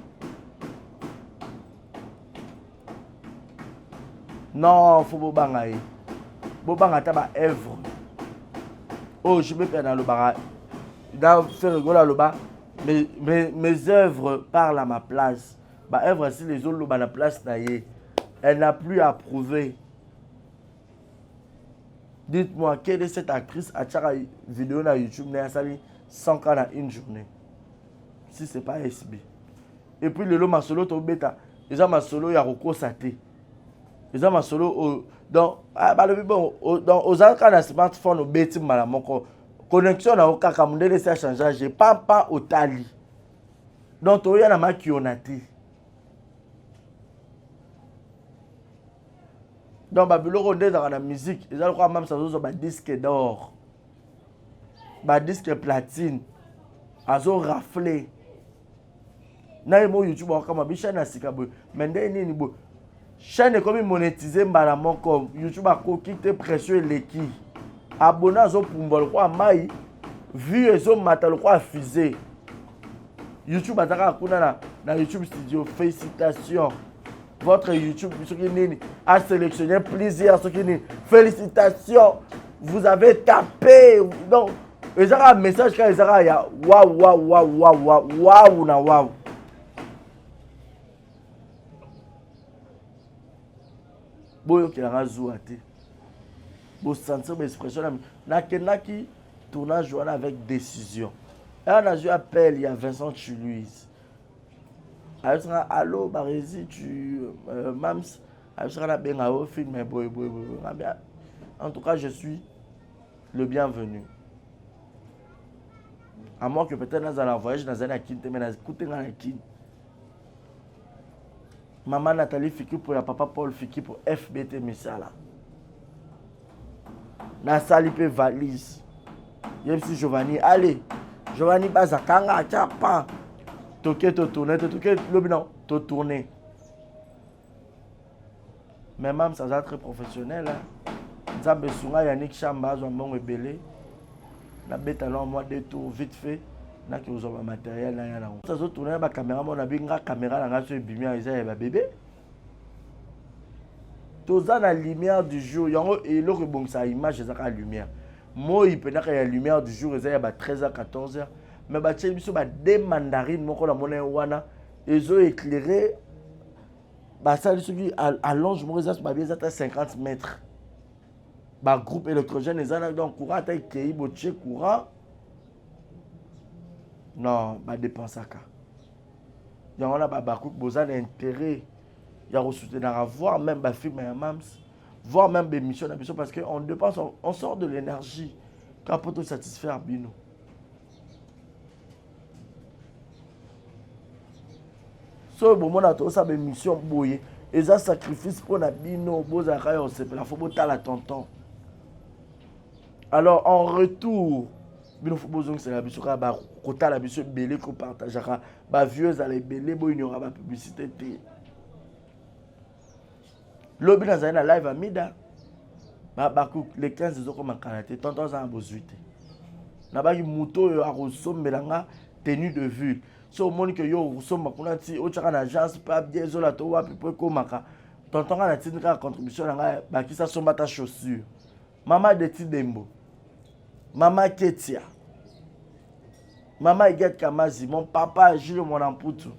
Non, faut bobanga ye. Bobanga ata ba œuvre. Oh, je me perds dans le bara. Dans Ferregola loba, mes œuvres parlent à ma place. Ba œuvre si les autres loba na place na ye. Elle n'a plus à prouver. Dites-moi, quelle est cette actrice atiaka vidéo na YouTube na asali 100 k na une journée? Si c'est pas SB. Et puis lelo masolo tobeta eza masolo ya kokosa te. Eza masolo oyo donc ah, balobi bon donc oza kaka na smartphone obeti mbala moko connexion na yo kaka mondele esi achangeage pampa otali donc toya na makiona te. Donc babiloko nde ezalaka na musique eza lokola mamisa azozwa badisque d'or badisque platine azo rafle na ye mo youtube akokama bi chaîne ya sika boye mais nde nini boye chaîne ekomi monétise mbala moko youtube akoki te pression eleki abonne azopumbwa lokola mai vue ezomata lokola fusée youtube aza kaka kuna na, na youtube studio félicitation votre youtube soki nini a sélectionné plusieurs soki nini félicitations vous avez tapé donc eza kaka message kaka eza kaka ya waw waw waw waw waw waw na waw boyokela nga zuwa te bosentir baexpression na nakendaki tournage wana avec décision aya nazwi appel ya Vincent Chiluise ayebisi nga allo barezi tu euh, mams ayebisi nga nabenga yo film boye boye boye ngabi en tout cas je suis le bienvenu à moins que peut-être nazala na voyage nazali na kin te mais nakute nga na kin mama Nathalie Fikipo ya papa Paul Fikipo FBT misala nasali mpe valise yebisi Giovanni allez Giovanni baza kanga atya pan toke totourne te toke lobi na totourne mais mams aza très professionnel nzambe esunga Yannick Chamba azwa mbongo ebele nabeta na mwa deux tours vite fait nake kozwa bamatériel na ya nango azotourne na bacaméra moko nabi nga caméra na ngai so ebimi eza ya babebe toza na lumière du jour yango eloko ebongisaka image eza kaka lumière moi mpenaka ya lumière du jour eza ya ba 13h 14h mais batieli biso ba deux mandarine moko na mona wana ezo éclaire basali soki allonge moko eza babi eza ata 50 mètres bagroupe électrogène eza na donc courant ata ekei botie courant non badépensaka yango wana babakuki boza na intérêt ya kosoutenaka voir même bafilme ya mams voir même bémission na biso parce que on dépense on, on sort de l'énergie kaka mpo tosatisfaire bino soki bomona tozosala baémission boye eza sacrifice mpo na bino bozalaka ya kosepela fo botala tonton alors en retour bino fo bozongisela biso kaka kotala biso ebele kopartageaka bavieux ezala ebele boignora bapublicité te lobi nazali na live amida baku le 15 ezokoma kala te tonton aza na bozwi te nabaki moto oyo akosombela nga tenue de vue so omoni ke yo okosomba kuna ti otyaka na agence mpe abie ezola to wapi mpo ekomaka tonton nga natindi kaka contribution na ngai bakisa somba ata chaussure mama deti dembo mama ketia mama eget kamazi mon papa jules mwanamputu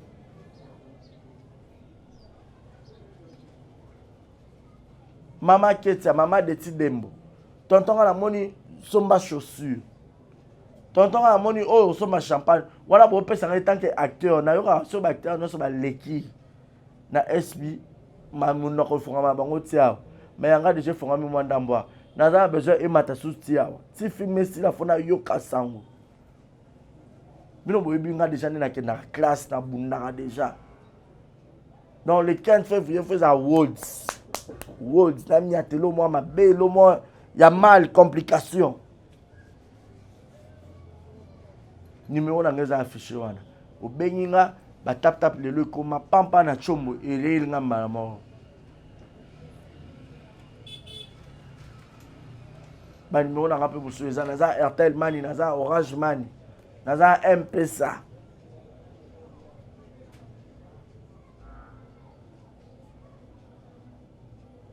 mama ketia mama deti dembo tonton nga namoni somba chaussure tonton nga namoni oyo osomba champagne wana bopesa ngai tant que acteur nayokaka so baacteur nyonso baleki na sb monoko efongama na bango ti awa mais yanga deja efongami mwa ndambo awa naza na besoin emata susu ti awa ti filme esila fo nayoka sango bino boyebi nga deja nde nakendaka classe nabundaka deja donc le 15 février fo eza words words namiatelo mwa mabe elo mwa ya mal complication numero na nga eza affiche wana obengi nga bataptap lelo ekoma pampa na combo eleyeli nga mbala moko banimero na nga mpe mosusu eza naza airtel mani naza orange mani naza mpesa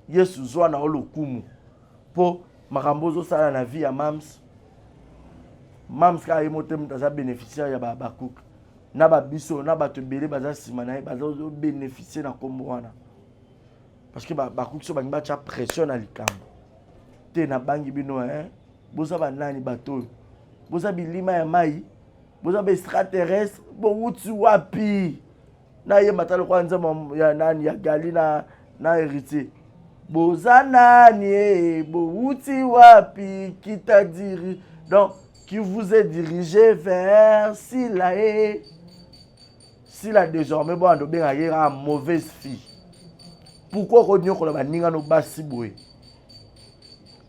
yesu zwa na yo lokumu mpo makambo ozosala na vie ya mams mams kaka ye mote moto aza bénéficiaire ya bacook na babiso na bato ebele baza nsima na ye bazobénéficie na nkombo wana. Parce que bakoki so balingi batya pression na likambo te. Nabangi bino hein? Boza banani bato oyo? Boza bilima ya mai, boza ba extraterrestre, bowuti wapi? Nayemba ata lokola nzembo ya nani ya Gali na, na Héritier. Boza nani e, bowuti wapi? Qui t'a diri donc qui vous est dirigé vers Sila e Sila? Désormais bwana tobengaka ye kaka mauvaise fille. Pourquoi okonyokola baninga no basi boye?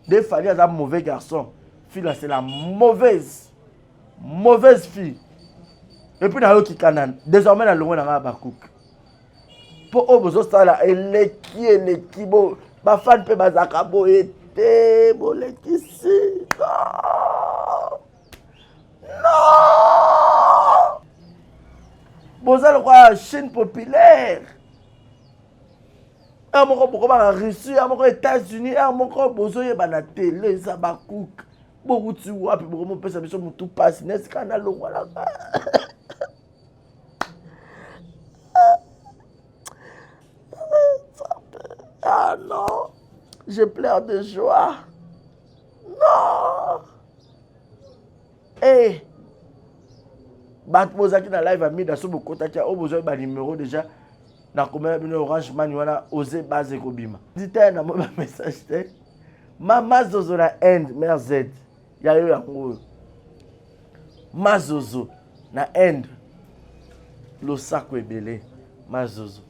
Nde Fally aza mauvais garçon, fila c'est la mauvaise mauvaise fille. Et puis nayoki kana désormais nalongwe na ngai bakuke mpo oyo bozosala eleki eleki. Bo bafani mpe bazalaka boye te, bolekisi. Non, non, boza lokola chaîne populaire heure moko bokomaka Russie, heure moko États-Unis, heure moko bozoyebana te. Leza bakuke, bowuti wapi? Bokomopesa biso motu mpasi na esika nalongwalaka. Ah non, je pleure de joie. Non, eh bato bozalaki na live Amida, so bokotaki oyo bozwaki banumero déjà, nakomela bino Orange Money wana ose base ekobima di te. Namoni bamessage te. Mama Zozo na Inde, mare Z ya yo yango oyo. Mazozo na Inde, losako ebele Mazozo.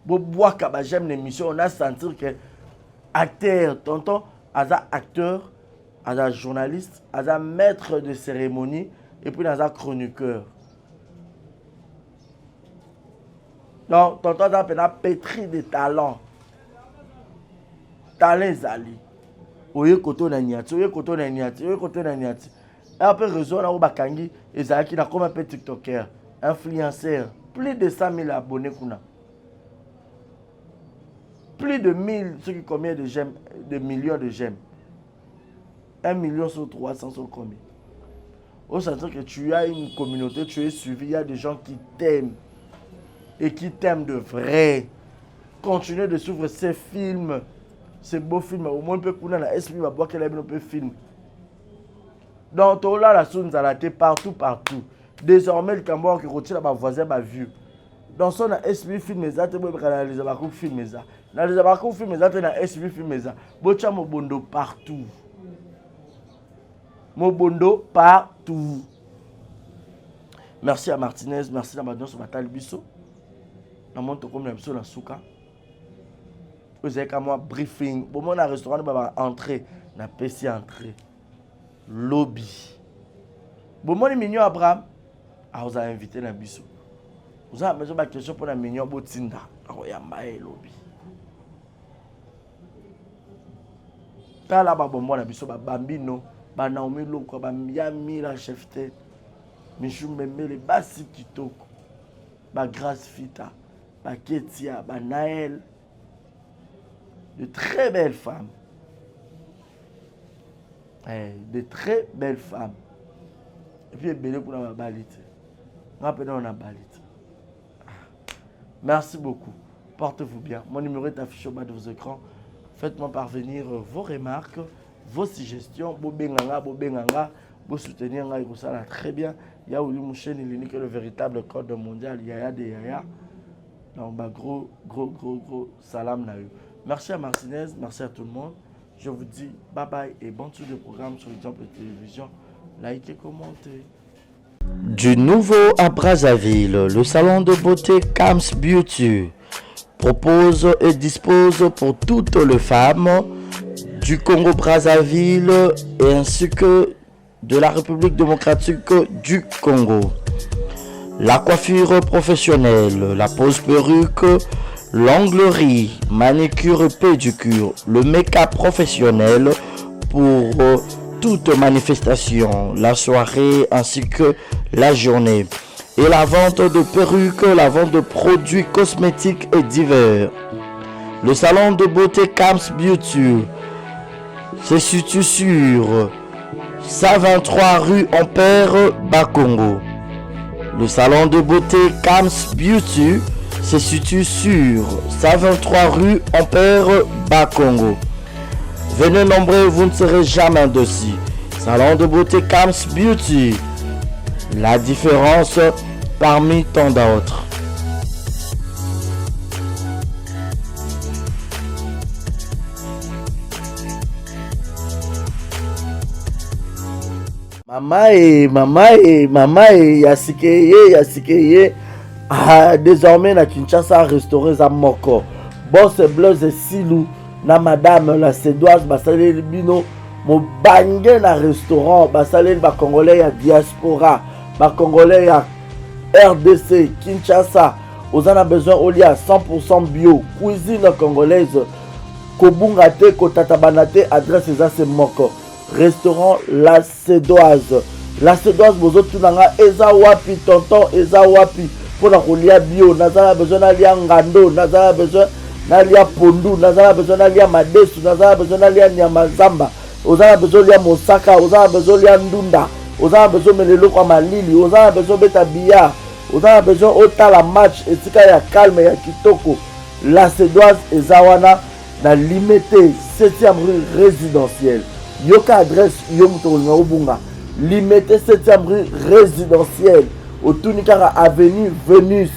Bobwaka baj'aime na émission. On a sentir que acteur tonton aza acteur, aza journaliste, aza maître de cérémonie et puis aza chroniqueur. Donc tonton aza mpena pétri de talent. Talent ezali oye koto na niati, oye koto na niati, oye koto na niati. Awa mpe réseau wana oyo bakangi ezalaki, nakoma mpe tiktoker influenceur, plus de 100 000 abonnés kuna, plus de 1000 soki combien de j'aime, de millions de j'aime, 1 million sur 300 sur combien. Au sentir que tu as une communauté, tu es suivi, il y a des gens qui t'aiment et qui t'aiment de vrai. Continuez de suivre ces films, ces beaux films. Au moins, peu kuna na esprit babwakela bino mpe film. Donc tolala so nzala te partout partout. Désormais likambo oyo kotiela bavoisin bavue. Donc so na sb film eza te, boyebaka na leza bakupe film eza, na leza bakupe film eza te, na sb film eza. Botya mobondo partout, mobondo partout. Merci à Martinez, merci na bato nyonso batali biso. Namoni tokomi na biso na suka. Oyo ezalaki mwa briefing. Bomona restaurant ba entrée, napesi entrée lobi. Bomoni Mignon Abraham akozala invité na biso. Oza na besoin baquestion mpo na Mignon, botinda, akoyamba ye elobi. Tala babombo na biso, babambino, banaomi lokwa, bayamila chef te, Michu Mbembele, basi kitoko, bagrace fita, baketia, banael, de très belles femmes, eh, de très belles femmes. Et puis ebele kuna babali te, nga mpe nano nabali te. Merci beaucoup, portez-vous bien. Mon numéro est affiché au bas de vos écrans. Faites-moi parvenir vos remarques, vos suggestions. Bobenganga, bobenganga, bosoutenir ngai, ekosala très bien. Ya Willy Musheni, l'unique, le véritable code mondial, yaya de yaya. Donc bah, gros gros gros gros salam na yo. Merci à Martinez, merci à tout le monde. Je vous dis bye bye et bonne suite de programme sur Exemple Télévision. Likez, commentez. Du nouveau à Brazzaville, le salon de beauté Kams Beauty propose et dispose pour toutes les femmes du Congo-Brazzaville et ainsi que de la République démocratique du Congo. La coiffure professionnelle, la pose perruque, l'onglerie, manicure et pédicure, le make-up professionnel pour toute manifestation, la soirée ainsi que la journée. Et la vente de perruques, la vente de produits cosmétiques et divers. Le salon de beauté Kams Beauty se situe sur 123 rue Ampère, Bakongo. Le salon de beauté Kams Beauty se situe sur 123 rue Ampère Bakongo. Venez nombreux, vous ne serez jamais dessus. Salon de beauté Kams Beauty. La différence parmi tant d'autres. Mama e, mama e, mama e, ya sika eye, ya sika eye. Ah, désormais na Kinshasa restaurant eza moko. Boss Blaise Silu na madame la Cédoise basaleli bino mobange na restaurant, basaleli ba congolais ya diaspora, ba congolais ya RDC Kinshasa. Oza na besoin olia 100% bio, cuisine congolaise, kobunga te, kotatabana te, adresse eza se moko. Restaurant La Cedoise. La Cedoise bozotuna nga eza wapi tonton, eza wapi mpona kolia bio? Naza na besoin nalia ngando, naza na besoin nalia pondu, naza na besoin nalia madesu, naza na besoin nalia nyama zamba, oza na besoin olia mosaka, oza na besoin olia ndunda, oza na besoin omela eloko ya malili, oza na besoin obeta billard, oza na besoin otala match esika ya calme ya kitoko. La Cedoise eza wana na Limete 7e rue résidentielle. Yoka adresse yo moto okolinga obunga. Limete 7e rue résidentielle. Otuni kaka avenue Venus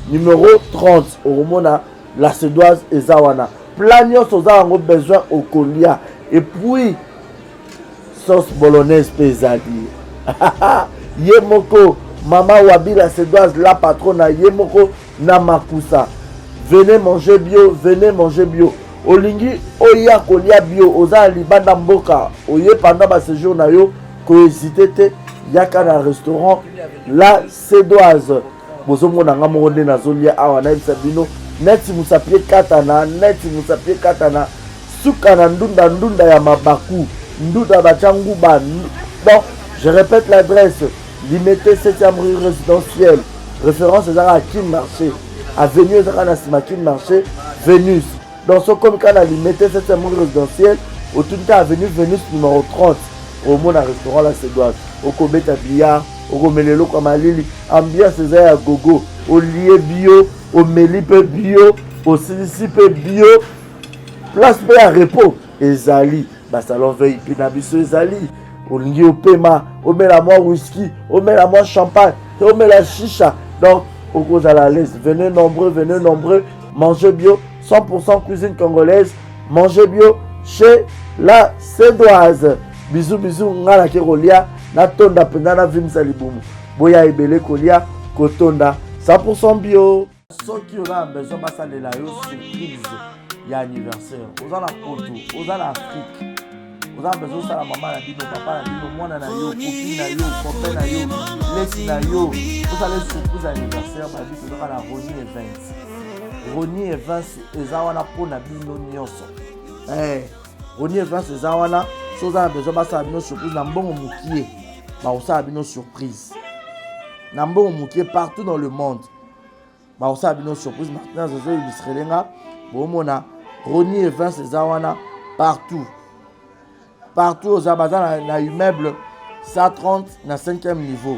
numéro 30 okomona la Cedoise eza wana. Plat nyonso oza yango besoin okolia. Et puis sauce bolognaise mpe ezali. Ye moko mama Wabi la Cedoise la patrona ye moko na makusa. Venez manger bio, venez manger bio. Olingi oya kolia bio, oza na libanda mboka, oye pendant ba séjour na yo, ko hésiter te, yaka na restaurant la Cédoise. Bozomona nga moko nde nazolia awa, nayebisa bino neti musapi ekatana, neti musapi ekatana, suka na ndunda, ndunda ya mabaku, ndunda batia nguba. Bon, je répète l'adresse, Limete 7e rue résidentielle, référence ezaka Kin Marché, avenue ezaka na sima Kin Marché, Venus. Donc soki okomi kaka na Limete 7e rue résidentielle, otuni kaka avenue Venus numéro 30, omona restaurant la Cédoise, okobeta billard, okomela eloko ya malili, ambiance eza ya gogo, olie bio, omeli pe bio, osilisi pe bio, place pe ya repos ezali, ba salon VIP na biso ezali. Olingi opema, omela mwa whisky, omela mwa champagne, omela shisha, donc okozala à l'aise. Venez nombreux, venez nombreux, mangez bio, 100% cuisine congolaise, mangez bio chez la Cédoise. Bisous, bisous, nga nake kolia, natonda mpenza na vimisa libumu. Boya ebele kolia, kotonda 100% bio. Soki oza na besoin basalela yo surprise ya anniversaire, oza na poto, oza na Afrique, oza na besoin osala mama na bino, papa na bino, mwana na yo, copine na yo, copain na yo, leki na yo, osala surprise ya anniversaire, babi tozaka na Rony Events. Rony Events eza wana mpo na bino nyonso. Rony Events eza wana, soki oza na besoin basala bino surprise na mbongo mokie, bakosala bino surprise na mbongo mokie partout dans le monde. Bakosala bino surprise. Martinez azo illustrele nga, bomona Rony Events eza wana partout, partout oza, baza na immeuble 130 na 5e niveau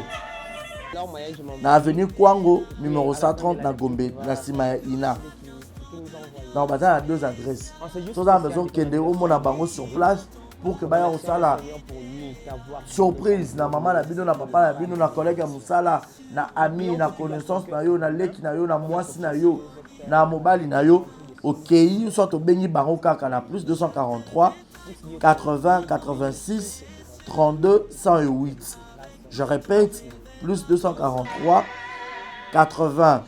na avenue Kwango numéro 130 na Gombe na sima ya Ina. Donc baza na deux adresses. Soza na besoin kende omona bango sur place pour que baya kosala surprise na mama na bino, na papa na bino, na collègue ya mosala, na ami, na connaissance na yo, na leki na yo, na mwasi na yo, na mobali na yo. Okei soit obengi bango kaka na plus 243 80 86 32 108. Je répète, plus 243 80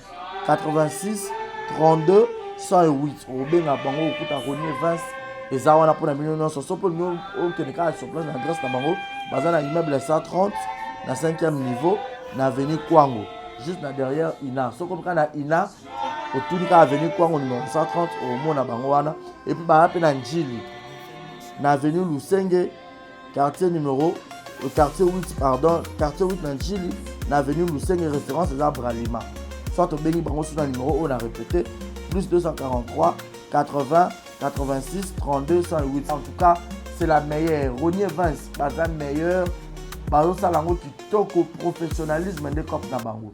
86 32 108. Obenga bango okuta Rony Events eza wana mpona bino nyonso. Soki olingi okende kaka sur place na adresse na bango, baza na immeuble 130 na 5e niveau na avenue Kwango, juste na derrière Ina. Soki okomi kaka na Ina, otuni kaka avenue Kwango numéro 130, omona bango wana. Et puis baza mpe na Njili na avenue Lusenge, quartier numéro, quartier 8, pardon, quartier 8 na Njili na avenue Lusenge, référence eza Bralima. Soit obengi bango sur na numéro oyo na répété, plus 243 80 86 32 108. En tout cas, c'est la meilleure. Rony Evans, baza meilleur. Bazosala yango kitoko, professionnalisme nde cope na bango.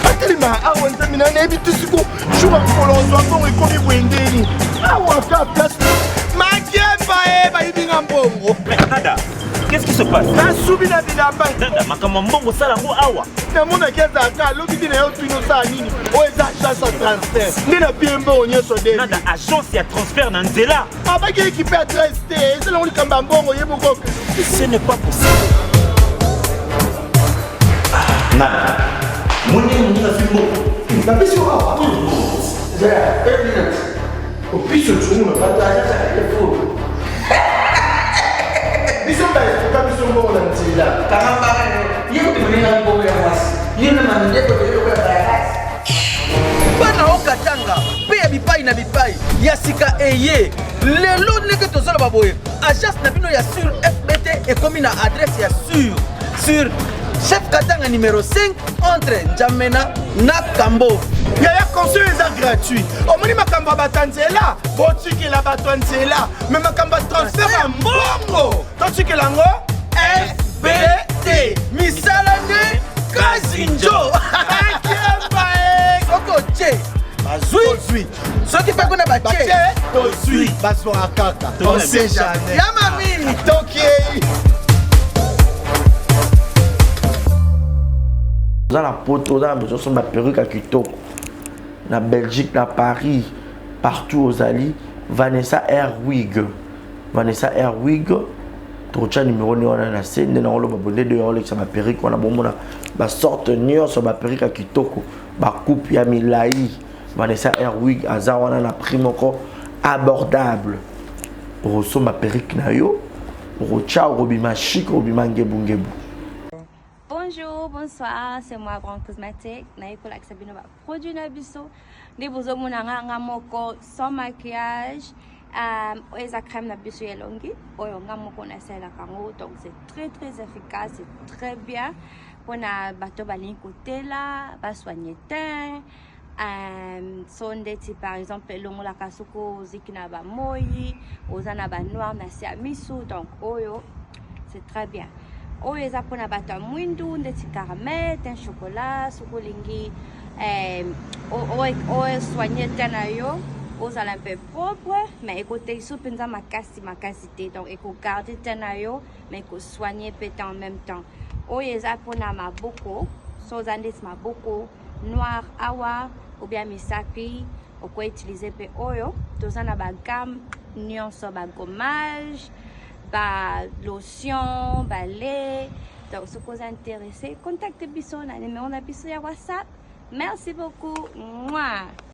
Atelema awa nzambe na nayebi te siko jour ya mokolo ozwa mbongo ekomi boye ndeni awa ka place makemba e bayibi nga mbongo. Nada, qu'est-ce qui se passe? Nasubi na bilamba. Nada, makambo ya mbongo osala yango awa. Namonaki azalaka alobi te na yo tuni osala nini oyo eza agence ya transfert nde na pie mbongo nyonso de. Nada, agence ya transfert na nzela. Abaki ekipe adresse te eza nango likambo ya mbongo ye moko. Ce n'est pas possible. Nada, moni moninga azwi mbongo. Napesi yo awa. Zela, une minute. Opiso tshungu na bato agence ya telefone. Biso baestoka biso mbongo na nzela. Kanga mbanga yo. Ye kutu moninga mbongo ya mwasi. Ye na mandeko ebele lokola bayakasi. Bana o Katanga mpe ya bipai na bipai ya sika eye lelo ndenge tozoloba boye, agence na bino ya sur FBT ekomi na adresse ya sur chef Katanga numéro 5 entre N'Djamena na Kambo. Yaya, conseil eza gratuit. Omoni makambo ya bato ya nzela, botikela bato ya nzela, me makambo ya transfert ya mbongo totikela yango FBT. Misala nde kazinjo. Akemba e. Soki otie bazwi, soki mpe kuna batie tozwi, bazwaka kaka, on sait jamais. Ya mami. Tokei. Oza na poto, oza na besoin osomba perruque ya kitoko na Belgique, na Paris, partout ozali, Vanessa Airwig, Vanessa Airwig, tokotya numero nde wana na se nde nakoloba bonde de olekisa baperruque wana, bomona basorte nyonso baperruque ya kitoko, bacoupe ya milai. Vanessa Airwig aza wana na prix moko abordable. Okosomba perruque na yo, okotya, okobima chic, okobima ngebungebu. Bonjour, bonsoir, c'est moi Grand Cosmétique. Naye kolakisa bino ba produit na biso. Nde bozomona nga nga moko sans maquillage. Oyo eza crème na biso ya elongi oyo nga moko nasalelaka yango, donc c'est très très efficace, c'est très bien mpona bato balingi kotela basoigne teint. So ndeti par exemple elongolaka soki oziki na bamoi, oza na banoir na se ya misu, donc oyo c'est très bien. Oyo eza mpona bato ya mwindu ndeti caramel, teint chocolat, soki olingi osoigne teint na yo ozala mpe propre, mais ekotekiso mpenza makasi makasi te, donc ekogarde teint na yo mais ekosoigne mpe teint en même temps. Oyo eza mpona maboko, so oza ndeti maboko noir awa ou bien misapi, okoutilize mpe oyo. Toza na bagamme nyonso, bagommage, ba lotion, balait. Donc soki oza intéressé, contacte biso na numéro na biso ya WhatsApp. Merci beaucoup. Mwah.